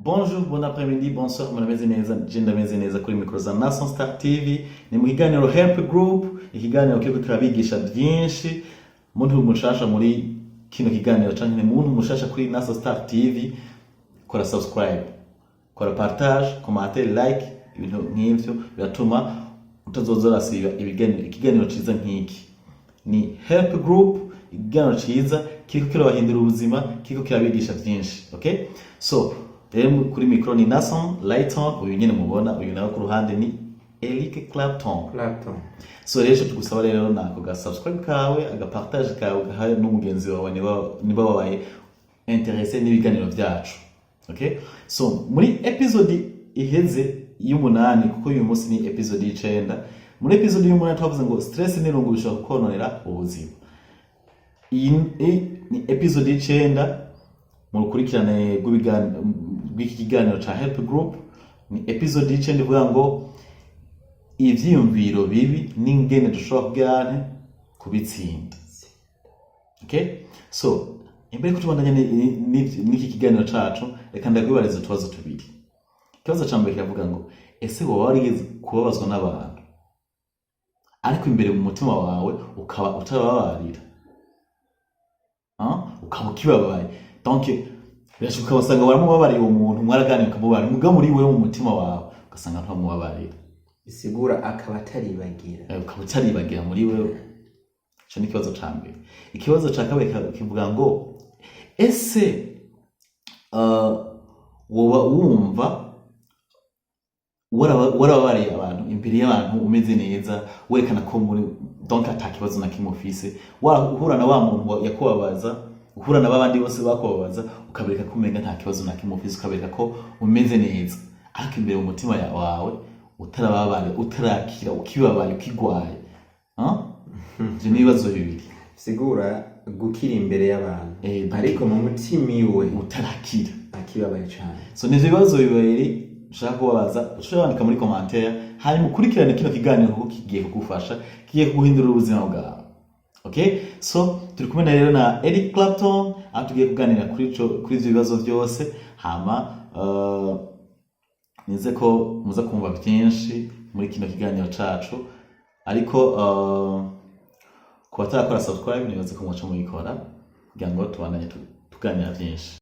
Bonjour, bon après-midi, bonsoir, murameze neza, je ndameze neza kuri micro za Nason Star TV. Ni mu kiganiro Help Group, ikiganiro kiriko kirabigisha byinshi. Muntu mushasha muri kino kiganiro canke ni muntu mushasha kuri Nason Star TV, kora subscribe, kora partage, commentaire, like, ibintu nk'ivyo biratuma utazoza urasiba ibiganiro, ikiganiro ciza nk'iki. Ni Help Group, ikiganiro ciza kiriko kirabahindura ubuzima, kiriko kirabigisha byinshi. Okay, so rero kuri micro ni Nason Lighton, uyu nyene mubona, uyu nawe ku ruhande ni Eric Clapton. Clapton. So rero icyo tugusaba rero ni ako ga subscribe kawe, aga partage kawe, gahaye n'umugenzi wawe niba wabaye intéressé n'ibiganiro byacu. Okay, so muri episode iheze y'umunani, kuko uyu munsi ni episode y'icenda, muri episode y'umunani twavuze ngo stress n'irungu bishobora kukononera ubuzima. Iyi ni episode y'icenda mu rukurikirane rw'iki kiganiro ca Help Group. Ni episode y'icenda ivuga ngo ivyiyumviro bibi n'ingene dushobora kugira kubitsinda. Okay, so imbere ko tubandanya n'iki kiganiro cacu, reka ndakwibariza utubazo tubiri. Ikibazo ca mbere kiravuga ngo: ese woba warigeze kubabazwa n'abantu, ariko imbere mu mutima wawe ukaba utababarira? Ah? Ukaba ukibabaye. Donc birashoboka ugasanga waramubabariye uwo muntu, mwaraganiriye ukamubabarira, muga muri wewe mu mutima wawe ugasanga ntamubabarira. Bisigura akaba ataribagira. Ukaba utaribagira muri wewe. Ico ni ikibazo ca mbere. Ikibazo ca kabiri kivuga ngo: ese woba wumva warababariye abantu imbere y'abantu umeze neza, werekana ko muri donc ata kibazo na kimwe ufise, uhura na wa muntu yakubabaza, uhura na babandi bose bakubabaza, ukabereka ko umenga nta kibazo na kimwe ufise, ukabereka ko umeze neza, ariko imbere mu mutima wawe utarababare, utarakira, ukibabaye, ukigwaye? Ah? Ivyo ni ibibazo bibiri. Bisigura gukira imbere y'abantu, donc ariko mu mutima iwe utarakira, akibabaye cane. So nivyo bibazo bibiri ushaka kubabaza, ushobora kwandika muri commentaire, hanyuma ukurikirane kino kiganiro kuko kigiye kugufasha, kigiye kuguhindura ubuzima bwawe. Okay, so turi kumwe na rero na Eric Clapton, aho tugiye kuganira kuri ivyo bibazo byose. Hama nize ko muza kumva byinshi muri kino kiganiro cacu, ariko ku batarakora subscribe nibaze ko muca muyikora kugira ngo tubandanye tuganira byinshi.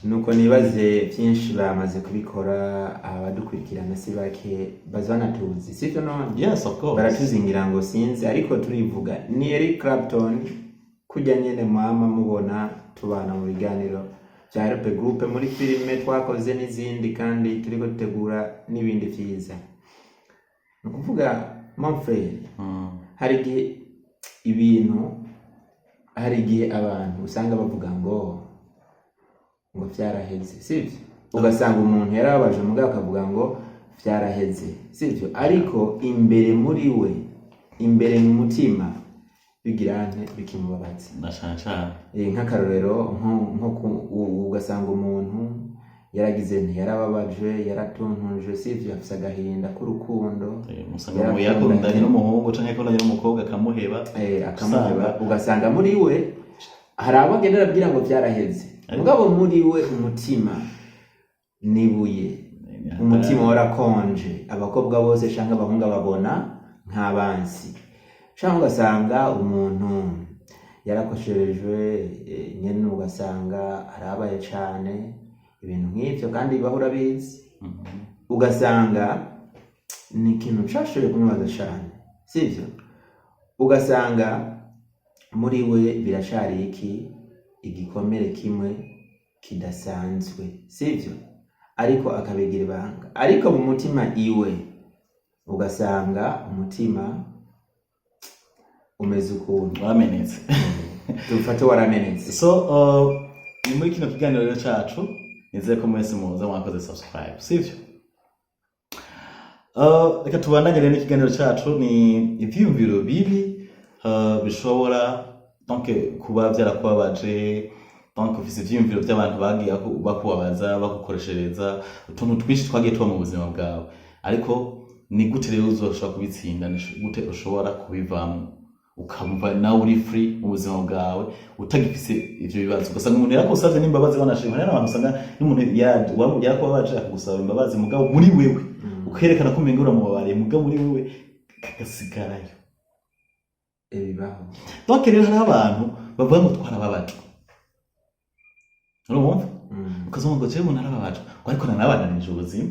Nuko nibaze byinshi bamaze kubikora, abadukurikirana si bake, baza banatuzi, sivyo none? Yes, of course. Baratuzingira ngo sinzi, ariko turivuga ni Eric Clapton, kujya nyene mwama mubona tubana mu biganiro bya Help Group, muri filime twakoze n'izindi, kandi turiko dutegura n'ibindi vyiza. Ni ukuvuga, mon frère, hari igihe ibintu, hari igihe abantu usanga bavuga ngo vyaraheze, sivyo? Ugasanga umuntu yarababaje, mugabo akavuga ngo vyaraheze, sivyo? Ariko imbere muri we, imbere mu mutima, bigira nte, bikimubabaza. Na cane cane. Nk'akarorero nko ugasanga umuntu yaragize nti yarababajwe, yaratuntuje, sivyo? Afise agahinda k'urukundo. Musanga mu yakundanye n'umuhungu canke yakundanye n'umukobwa akamuheba. Akamuheba, ugasanga muri we hari abo agenda arabwira ngo vyaraheze, mugabo muri we umutima nibuye, umutima warakonje. Abakobwa bose canke abahungu babona nk'abansi, canke ugasanga umuntu yarakosherejwe, nyene ugasanga arabaye cane, ibintu nk'ivyo kandi bibaho, urabizi. Ugasanga ni ikintu cashoboye kumubaza cane, sivyo? Ugasanga muri we biracari iki, igikomere kimwe kidasanzwe, sivyo? Ariko akabigira ibanga, ariko mu mutima iwe ugasanga umutima umeze ukuntu. Wamenetse. Dufate waramenetse. So ni muri kino kiganiro rero cacu, nizere ko mwese muza mwakoze subscribe, sivyo? Reka tubandanye rero n'ikiganiro cacu, ni ivyiyumviro bibi bishobora, Donc kuba byarakubabaje, donc ufise ivyiyumviro by'abantu bagiye bakubabaza, bagukoreshereza utuntu twinshi twagiye tuba mu buzima bwawe. Ariko ni gute rero uzoshobora kubitsinda? Ni gute ushobora kubivamo, ukamva nawe uri free mu buzima bwawe, utagifise ivyo bibazo? Ugasanga umuntu yarakusavye n'imbabazi, wanashima. Hari n'abantu usanga n'umuntu yarakubabaje akagusaba imbabazi, mugabo muri wewe ukerekana ko umenga uramubabariye, mugabo muri wewe kagasigarayo. Ibibaho. Donc rero hariho abantu bavuga ngo twarababajwe, urumva? Ukazumva ngo jewe narababajwe, ngo ariko nanabandanije ubuzima,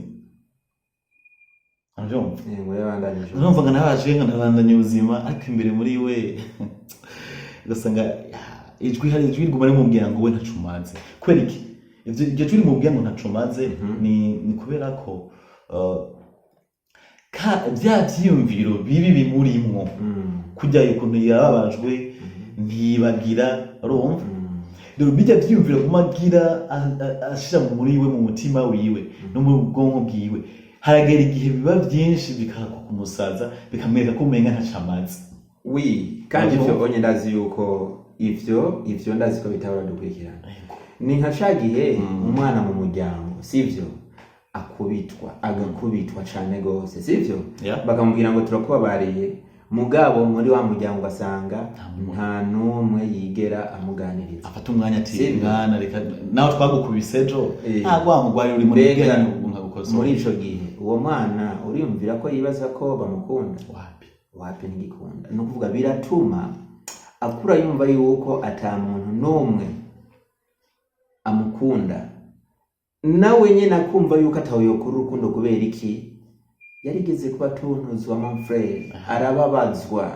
uravyumva? Ngo yabandanije. Urumva ngo nababajwe, ngo nabandanye ubuzima, ariko imbere muri we ugasanga ya, ijwi, hari ijwi riguma rimubwira ngo we ntaco umaze. Kubera iki iryo jwi rimubwira ngo ntaco umaze? Ni kubera ko ka bya vyiyumviro bibi bimurimwo, kujya ukuntu yababajwe ntibagira, urumva? Rero bijya vyiyumviro aguma agira, ashira muri we, mu mutima wiwe no mu bwonko bwiwe, haragera igihe biba byinshi bikakwa kumusaza, bikamwereka ko umenga ntaco amaze. Oui, kandi ivyo onye ndazi yuko ivyo ndazi ko bitahora dukurikirana. Ni nka ca gihe umwana mu muryango, sivyo, akubitwa, agakubitwa cane gose, sivyo? Bakamubwira ngo turakubabariye, mugabo muri wa muryango ugasanga nta n'umwe yigera amuganiriza. Afata umwanya ati: Sivyo? "Mwana, reka nawe twagukubise ejo, nta wa mugwari uri muri Mbega nkagukosora." muri ico gihe uwo mwana uriyumvira ko yibaza ko bamukunda? Wapi. Wapi, ntigikunda. Ni ukuvuga biratuma akura yumva yuko ata muntu n'umwe amukunda, nawe nyene akumva yuko atawe yokura urukundo. Kubera iki? Yarigeze kuba tuntuzwa, mon frère, arababazwa.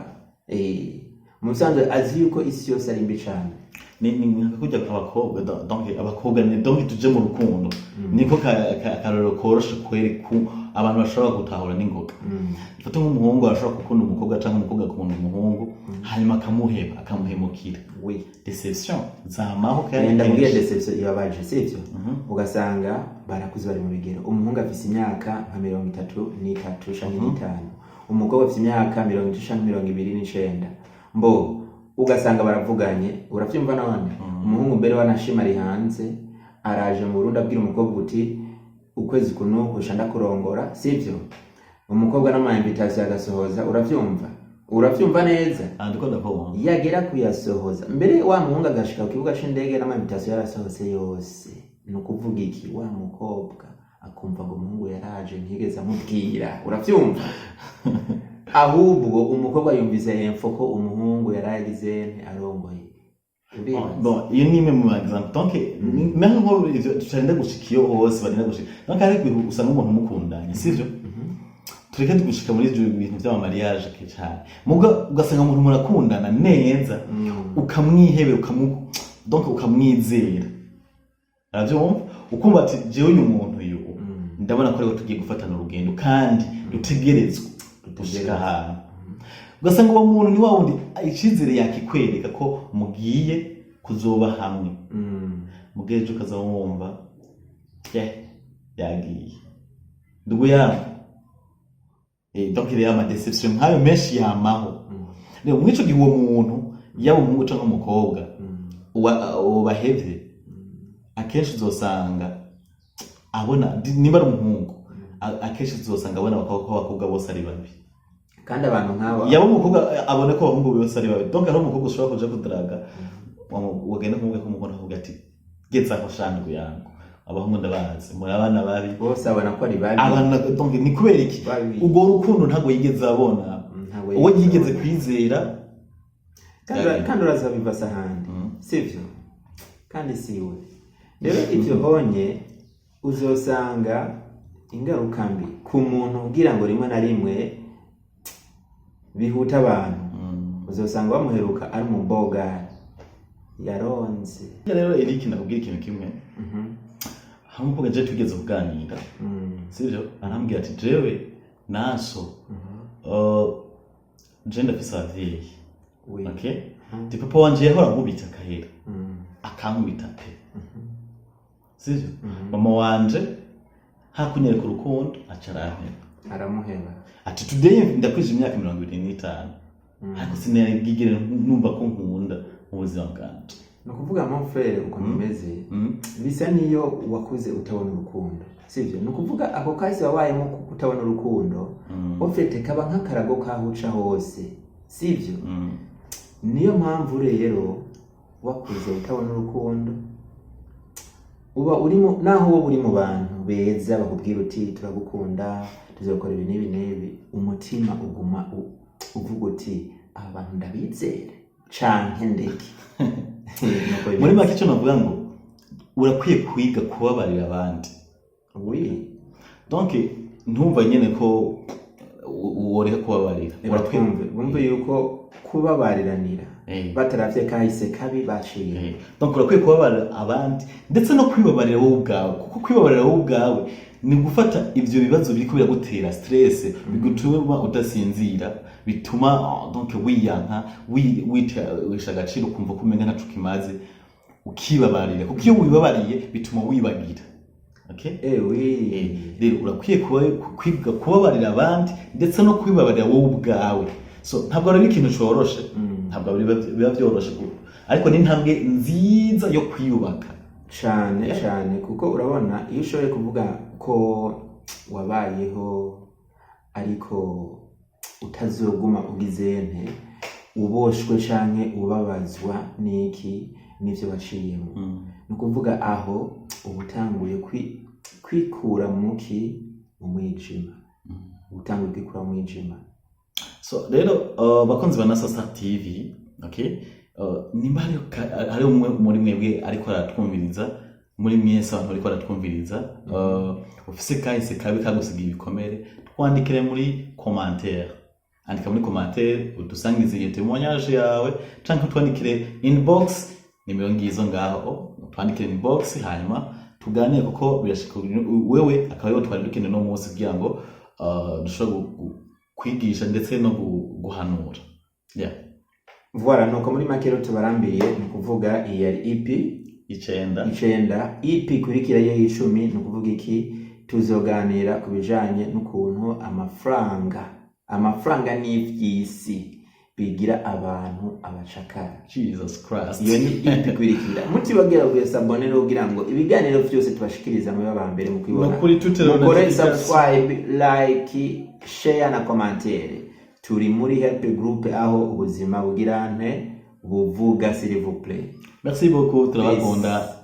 Mu bisanzwe azi yuko isi yose ari mbi cane. Ni nka kurya abakobwa, donc abakobwa ni, donc tuje mu rukundo, niko akarorero koroshe kweri ku abantu bashobora gutahura n'ingoga. Fata nk'umuhungu arashobora gukunda umukobwa cyangwa umukobwa akunda umuhungu, hanyuma akamuheba, akamuhemukira. Déception zamaho kandi Ndabwiye kenshi. Déception ibabaje, sivyo? Ugasanga barakuze, bari mu bigero, umuhungu afise imyaka nka 33 canke 5, umukobwa afise imyaka 30 canke 29. Mbo ugasanga baravuganye, uravyumva none? Umuhungu mbere wanashima ari hanze, araje mu Burundi, abwira umukobwa uti: "Ukwezi kunuku sha ndakurongora," sivyo? Umukobwa n'ama invitation agasohoza, uravyumva? Uravyumva neza? Ah, ndiko ndakumva. Yagera kuyasohoza mbere, wa muhungu agashika ku kibuga c'indege n'ama invitation yarasohotse yose. Ni ukuvuga iki? Wa mukobwa akumva ngo umuhungu yaraje ntiyigeze amubwira, uravyumva? Ahubwo umukobwa yumvise info ko umuhungu yaragize nte, arongoye. Uribaza? Bon, iyo ni imwe mu ma exemple. Donc même nko ivyo tutarinda gushika iyo hose barinda gushika, donc hari igihe usanga umuntu mukundanye, sivyo? Tureke gushika muri ivyo bintu vy'ama mariage ke cyane, muga ugasanga umuntu murakundana neza, ukamwihebera, donc ukamwizera, aravyumva, ukumva ati: "Jewe uyu muntu uyu ndabona ko ariko tugiye gufatana urugendo kandi dutegerezwa gushika ahantu." Ugasanga uwo muntu ni wa wundi icizere yakikwereka ko mugiye kuzoba hamwe, mugihe ejo ukaza wumva ye yagiye, ndugu yangu. Donc rero ama déception nkayo menshi yamaho. Rero muri ico gihe uwo muntu, yaba umuhungu canke umukobwa, uwo bahevye, akenshi uzosanga abona, niba ari umuhungu, akenshi uzosanga abona ko abakobwa bose ari babi. Kandi abantu nk'abo Yaba umukobwa, abona ko abahungu bose ari babi. Donc hari umukobwa ushobora kuja kudaraga, wagenda kumubwira ko umukunda, akavuga ati: "Geza aho sha ndugu yangu, abahungu ndabazi, muri abana babi." Bose abona ko ari babi. Abana, donc ni kubera iki? Babi. Urwo rukundo ntabwo yigeze abona. Ntabwo uwo yigeze yigeze abona. kwizera. Kandi uraza bivasa ahandi, sivyo? Kandi siwe rero ivyo honye uzosanga ingaruka mbi ku muntu, kugira ngo rimwe na rimwe bihuta abantu. Uzosanga bamuheruka ari mu bogari yaronze. Rero Eric, ndakubwira ikintu kimwe. Hari umukobwa je tugeze kuganira, sivyo? Arambwira ati: "Jewe naso, je ndafise abavyeyi." Okay, ti papa wanje yahora ankubita akahera, akankubita pe, sivyo? Mama wanje hakunyereka urukundo, aca arampeba. Aramuheba. Ati: "Today ndakwije imyaka 25, ariko sinigigere numva ko nkunda Mu buzima bwanje. Ni ukuvuga, mon frère, ukuntu bimeze, bisa niyo wakuze utabona urukundo, sivyo? Ni ukuvuga ako kahise wabayemo ko kutabona urukundo, ufite kaba nk'akarago kaho uca hose, sivyo? Niyo mpamvu rero wakuze utabona urukundo, uba urimo, naho wowe uri mu bantu beza bakubwira uti: "Turagukunda, tuzakora ibi n'ibi n'ibi", umutima uguma uvuga uti: "Aba bantu ndabizere canke ndeke?" Nuko bimeze. Muri make, icyo navuga ngo urakwiye kwiga kubabarira abandi. Donc ntumva nyene ko woreka kubabarira. Urakwiye Batwumve, bumve yuko kubabariranira bataravye kahise kabi baciye. Donc urakwiye kubabarira abandi ndetse no kwibabarira wowe ubwawe, kuko kwibabarira wowe ubwawe ni gufata ivyo bibazo biriko biragutera stress, bigutuma udasinzira, bituma donc wiyanka, witesha agaciro, ukumva ko umenga ntaco kimaze, ukibabarira, kuko iyo wibabariye bituma wibagira, okay? Oui. Rero urakwiye kwiga kubabarira abandi ndetse no kwibabarira wowe ubwawe. So ntabwo ari ikintu coroshe, ntabwo biba vyoroshe, ariko ni intambwe nziza yo kwiyubaka. Cane cane, kuko urabona iyo ushoboye kuvuga ko wabayeho ariko utazoguma ugize nte, uboshwe canke ubabazwa n'iki, n'ivyo waciyemo, ni ukuvuga aho uba utanguye kwikura muki, mu mwijima, uba utanguye kwikura mu mwijima. So rero, bakunzi ba Nasa Star TV, okay, nimba hari umwe muri mwebwe ariko aratwumviriza, muri mwese abantu bariko baratwumviriza, ufise kahise kabi kagusigiye ibikomere, twandikire muri commentaire, andika muri commentaire udusangize iyo témoignage yawe, canke utwandikire inbox, nimero ngizo ngaho, utwandikire inbox hanyuma tuganire, kuko birashika wewe akaba ariwo twari dukeneye no munsi kugira ngo dushobore kwigisha ndetse no guhanura, yeah. Voilà, nuko muri make rero tubarambiriye, ni ukuvuga iyi yari EP 9. 9. EP ikurikira yo 10, ni ukuvuga iki? Tuzoganira ku bijanye n'ukuntu amafaranga n'ivy'isi bigira abantu abacakara. Jesus Christ. Iyo ni EP ikurikira. Mutibagira kugira s'abonner rero, kugira ngo ibiganiro vyose tubashikiriza mube aba mbere mu kwibona. No kuri Twitter Mukore notification. subscribe, like, share na commentaire. Turi muri Help Group, aho ubuzima bugira nte, buvuga, s'il vous plaît. Merci beaucoup, turabakunda. Peace.